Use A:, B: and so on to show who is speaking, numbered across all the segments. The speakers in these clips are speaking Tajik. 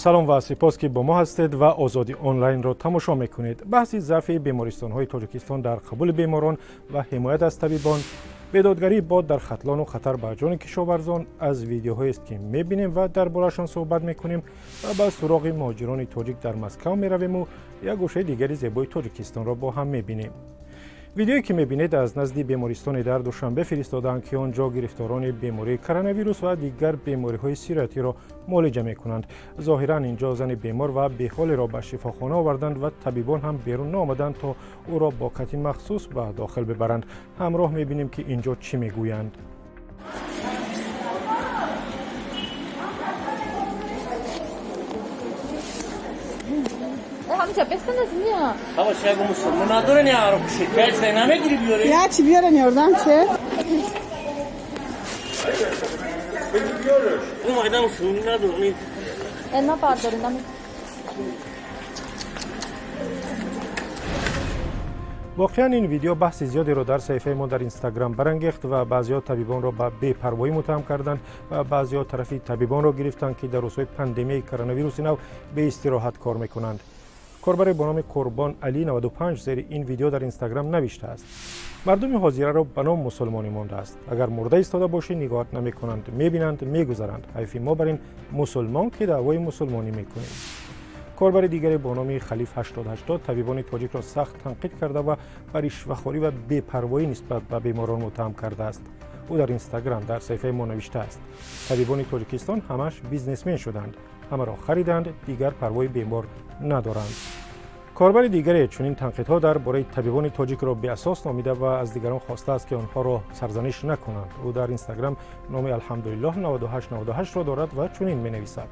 A: Салом ва сипос, ки бо мо ҳастед ва Озодӣ Онлайнро тамошо мекунед. Баҳси заъфи бемористонҳои Тоҷикистон дар қабули беморон ва ҳимоят аз табибон, бедодгарии бод дар Хатлону хатар ба ҷони кишоварзон аз видеоҳоест, ки мебинем ва дар бораашон суҳбат мекунем, ва ба суроғи муҳоҷирони тоҷик дар Москав меравему як гӯшаи дигари зебои Тоҷикистонро бо ҳам мебинем. Видеое, ки мебинед, аз назди бемористоне дар Душанбе фиристодаанд, ки он ҷо гирифторони бемории коронавирус ва дигар бемориҳои сироятиро муолиҷа мекунанд. Зоҳиран, ин ҷо зани бемор ва беҳолеро ба шифохона оварданд ва табибон ҳам берун наомаданд, то ӯро бо кати махсус ба дохил бибаранд. Ҳамроҳ мебинем, ки ин ҷо чӣ мегӯянд.
B: Ҳамҷа бестан аз мия.
C: Ҳава шагу мусулмон надорен, яро кушед. Пять намегири биёре.
D: Я чи биёрен, ёрдам че?
C: Ну майда мусулмон надорен.
B: На бардорин нами.
A: Воқеан, ин видео баҳси зиёдеро дар саҳифаи мо дар Инстаграм барангехт ва баъзеҳо табибонро ба бепарвоӣ муттаҳам карданд ва баъзеҳо тарафи табибонро гирифтанд, ки дар рӯзҳои пандемияи коронавируси нав беистироҳат кор мекунанд. Корбаре бо номи Қурбон Али 95 зери ин видео дар Инстаграм навиштааст: «Мардуми ҳозираро ба ном мусулмонӣ мондааст. Агар мурда истода бошӣ, нигоҳат намекунанд, мебинанд, мегузаранд. Ҳайфи мо бар ин мусулмон, ки даъвои мусулмонӣ мекунем». Корбари дигаре бо номи Халиф 8080 табибони тоҷикро сахт танқид карда ва ба ришвахорӣ ва бепарвоӣ нисбат ба беморон муттаҳам кардааст. Ӯ дар Инстаграм дар саҳифаи мо навиштааст: «Табибони Тоҷикистон ҳамаш бизнесмен шуданд, ҳамаро хариданд, дигар парвои бемор надоранд». Корбари дигаре чунин танқидҳо дар бораи табибони тоҷикро беасос номида ва аз дигарон хостааст, ки онҳоро сарзаниш накунанд. Ӯ дар Инстаграм номи Алҳамдулиллоҳ 9898-ро дорад ва чунин менависад: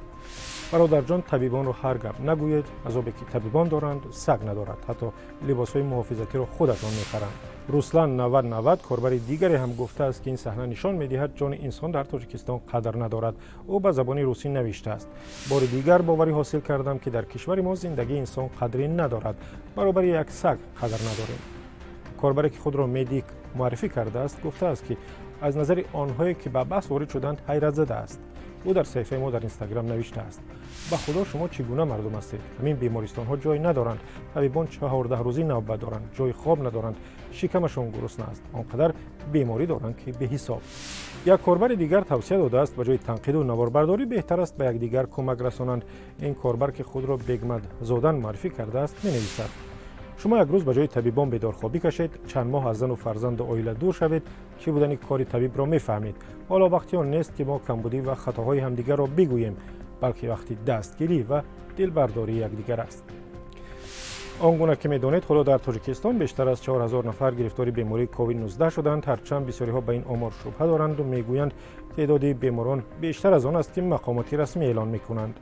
A: «Бародарҷон, табибонро ҳар гап нагӯед. Азобе, ки табибон доранд, саг надорад. Ҳатто либосҳои муҳофизатиро худашон мехаранд». Руслан 9090, корбари дигаре ҳам гуфтааст, ки ин саҳна нишон медиҳад, ҷони инсон дар Тоҷикистон қадр надорад. Ӯ ба забони русӣ навиштааст: «Бори дигар боварӣ ҳосил кардам, ки дар кишвари мо зиндагии инсон қадре надорад. Баробари як саг қадр надорем». Корбаре, ки худро Медик муаррифӣ кардааст, гуфтааст, ки аз назари онҳое, ки ба баҳс ворид шуданд, ҳайратзада аст. Ӯ дар саҳифаи мо дар Инстаграм навиштааст: «Ба Худо, шумо чӣ гуна мардум ҳастед? Ҳамин бемористонҳо ҷой надоранд, табибон 14 рӯзӣ навбат доранд, ҷои хоб надоранд, шикамашон гурусна аст, он қадар беморӣ доранд, ки беҳисоб». Як корбари дигар тавсия додааст, ба ҷои танқиду наворбардорӣ беҳтар аст ба якдигар кӯмак расонанд. Ин корбар, ки худро Бегмадзодан муаррифӣ кардааст, менависад: «Шумо як рӯз ба ҷои табибон бедорхобӣ кашед, чанд моҳ аз зану фарзанду оила дур шавед, чӣ будани кори табибро мефаҳмед. Ҳоло вақти он нест, ки мо камбудӣ ва хатоҳои ҳамдигарро бигӯем, балки вақти дастгирӣ ва дилбардории якдигар аст». Он гуна ки медонед, ҳоло дар Тоҷикистон бештар аз 4000 нафар гирифтори бемории COVID-19 шуданд, ҳарчанд бисёриҳо ба ин омор шубҳа доранду мегӯянд, теъдоди беморон бештар аз он аст, ки мақомоти расмӣ эълон мекунанд.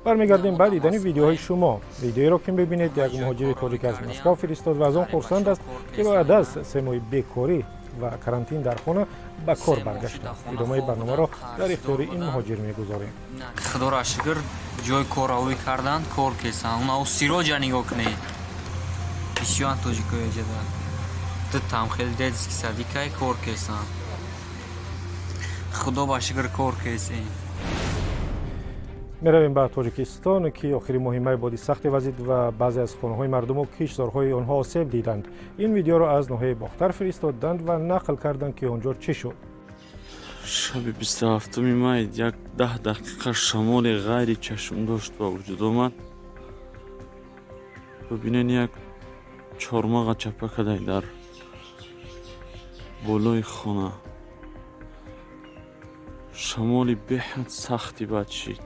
A: Бармегардем ба дидани видеоҳои шумо. Видеоеро, ки мебинед, як муҳоҷири тоҷик аз Москав фиристод ва аз он хурсанд аст, ки баъд аз 3 моҳи бекорӣ ва карантин дар хона ба кор баргаштааст. Идомаи барномаро дар ихтиёри ин муҳоҷир мегузорем.
E: Худоро шукр, ҷои кор авӣ карданд, кор кесанд. Уна Сироҷа нигоҳ кунед, бисёран тоҷикои ҷада дутам хеле детский садикай кор кесанд. Худо ба шукр, кор кесем.
A: Меравем ба Тоҷикистон, ки охири моҳи май боди сахте вазид ва баъзе аз хонаҳои мардуму киштзорҳои онҳо осеб диданд. Ин видеоро аз ноҳияи Бохтар фиристоданд ва нақл карданд, ки он ҷо чӣ шуд.
F: Шаби 27-уми май як 10 дақиқа шамоли ғайри чашмдошт ба вуҷуд омад. Бибинен, як чормаға чапа кадай дар болои хона. Шамоли беҳад сахти бад шид,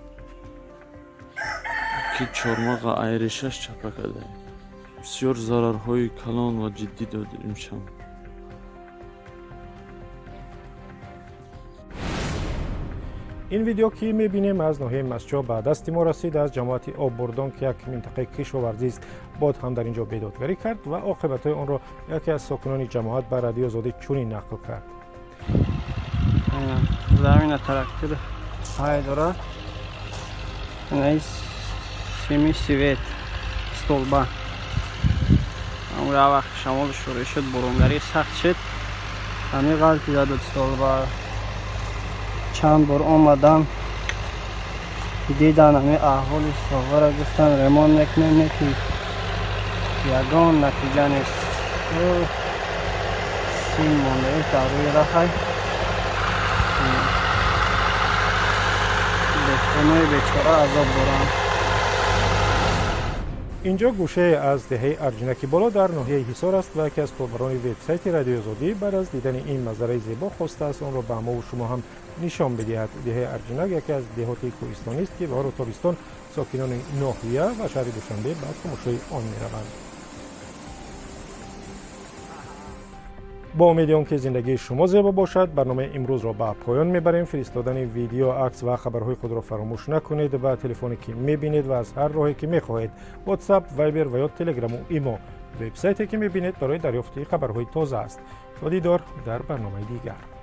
F: ки чормаға айрешаш чапа кадай. Бисёр зарарҳои калон ва ҷиддӣ дод имшаб.
A: Ин видео, ки мебинем, аз ноҳияи Мастчоҳ ба дасти мо расид, аз ҷамоати Оббурдон, ки як минтақаи кишоварзист. Бод ҳам дар ин ҷо бедодгарӣ кард ва оқибатҳои онро яке аз сокинони ҷамоат ба Радиои Озодӣ чунин нақл кард.
G: Замина трактор ҳай дорад, сими свет, столба. Вақт шамол шурӯъ шуд, буронгарӣ сахт шуд, ҳамин ғалти задад столба. Чанд бор омадан. Дидан ҳами аҳволи соҳаро, гуфтан ремонт мекунем, не ки ягон натиҷа нест. Сим мондаи дар рӯи раҳай, деҳқонои бечора азоб доранд.
A: Инҷо гӯшае аз деҳаи Арҷинаки Боло дар ноҳияи Ҳисор аст ва яке аз корбарони вебсайти Радиои Озодӣ баъд аз дидани ин манзараи зебо хостааст онро ба мову шумо ҳам нишон бидиҳад. Деҳаи Арҷинак яке аз деҳоти кӯҳистонист, ки баҳору тобистон сокинони ноҳия ва шаҳри Душанбе ба тамошои он мераванд. Бо умеди он ки зиндагии шумо зебо бошад, барномаи имрӯзро ба поён мебарем. Фиристодани видео, акс ва хабарҳои худро фаромӯш накунед ба телефоне, ки мебинед, ва аз ҳар роҳе, ки мехоҳед: WhatsApp, Viber ва ё Телеграму Имо. Вебсайте, ки мебинед, барои дарёфти хабарҳои тоза аст. То дидор дар барномаи дигар.